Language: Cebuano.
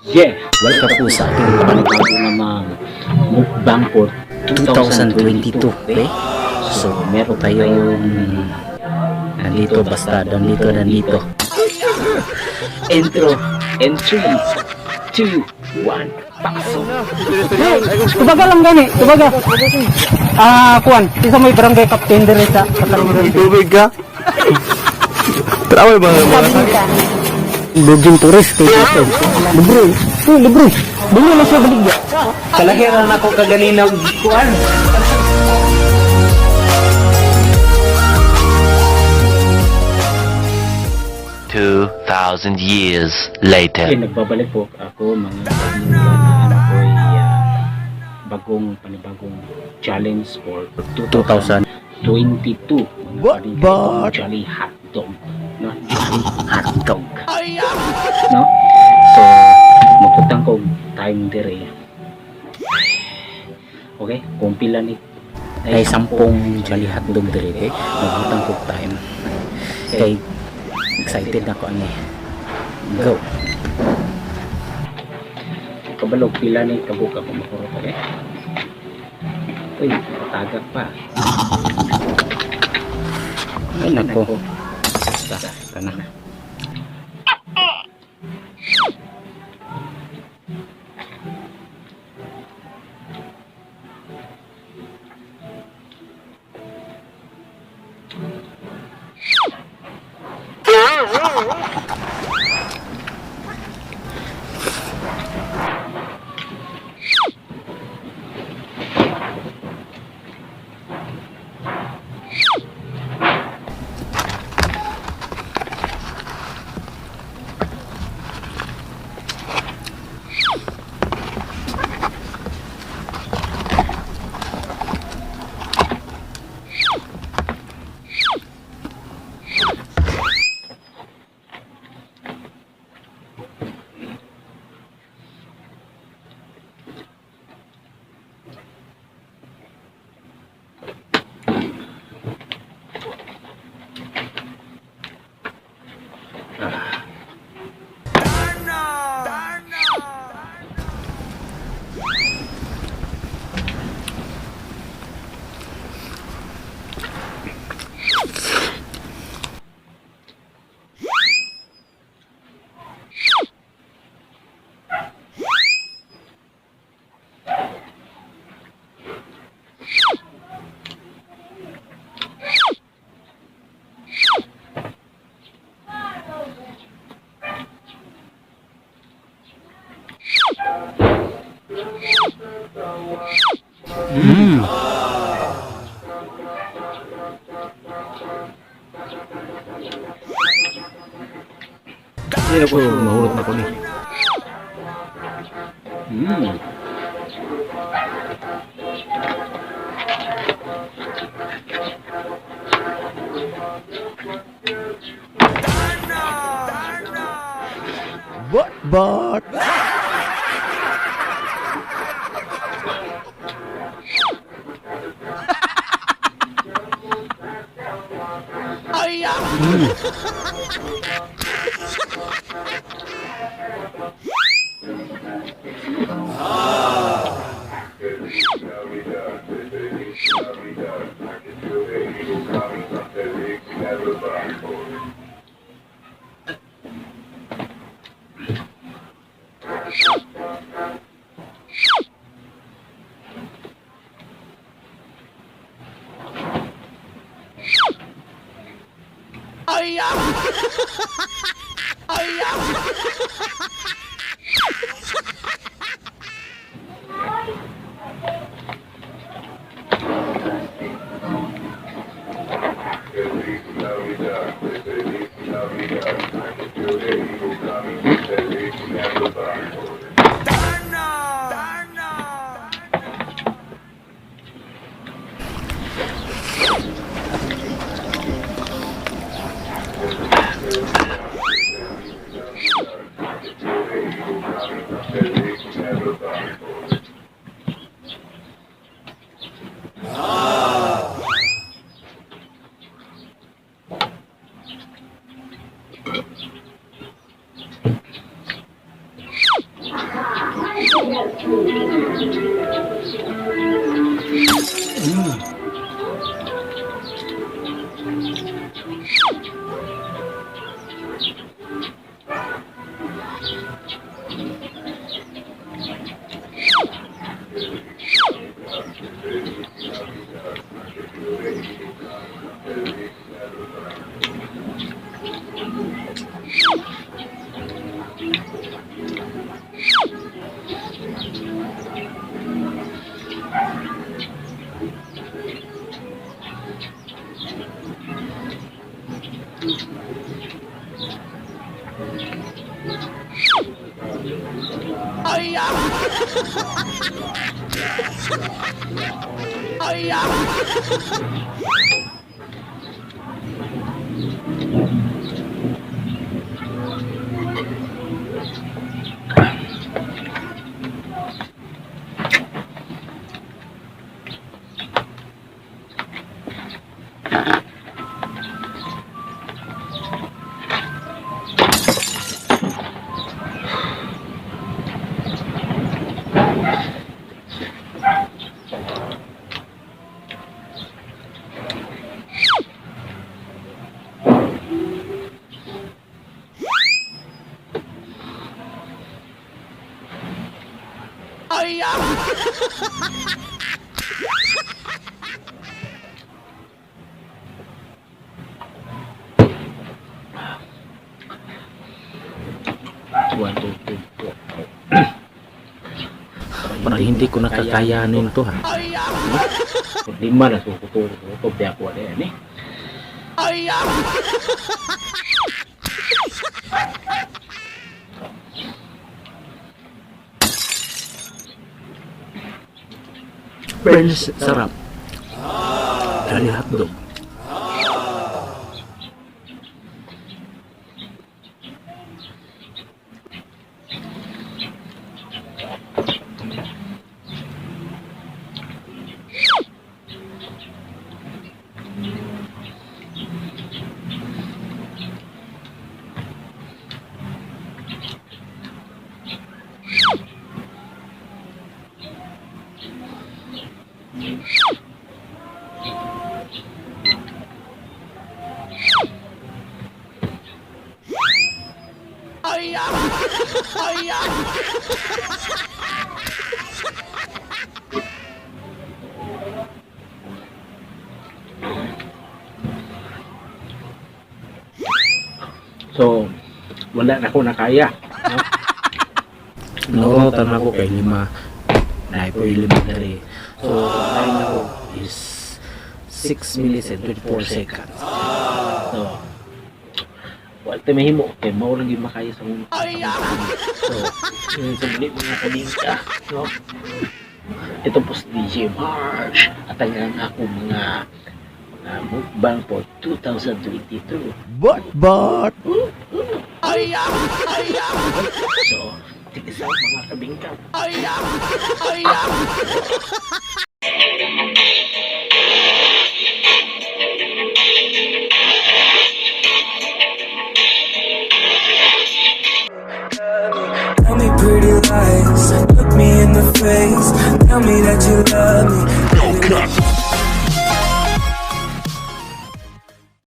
Yeah! Welcome po sa ating panibago namang mukbang for 2022. Okay? So, meron Tayong nandito, basta nandito, nandito. Intro in 3, 2, 1, pasok! Tubaga lang gani, tubaga. Ah, kuan, isa may barangay captain dire sa Katalungan. Tubig ka? Trawal ba nga mga? Virgin tourist kay ito. Libre. Oh, libre. Libre lang siya baligya. Kalahiran ako kaganina kuan. 2,000 years later. Okay, nagbabalik po ako, mga kaibigan, na ako'y bagong panibagong challenge for 2000. 2022. Mga What? kaibigan, But? Jolly Hotdog. No? Jolly Hotdog. No? So, magputang ko time dire. Okay? Kung pila ni Ay 10 Jolly Hotdog diri eh. Magbutang ko time. Kay excited na ko ani. Go. Kabalog pila ni kabuk ako makurot, okay? Uy, patagak pa. Ay nako. Basta kana. Hindi ako mahurot na ko ni. What? But? One, two, three, four. Parang hindi ko nakakayanin to ha. Lima na so kuto kuto di ako ada ni. Friends, sarap. Jolly hotdog. So wala na ko nakaya. No? Naurotan ako kay lima. Naipo lima diri. So, time na ko is 6 minutes and 24 seconds. So wala tayo mahimo kay mao lang gyud makaya sa mga. So yun sa muli mga kabingka, no? Ito po si DJ March at ang ako mga mukbang for 2022. But So, tigisa mga kabingka. Tell me pretty lies, look me in the face. Tell me that you love me.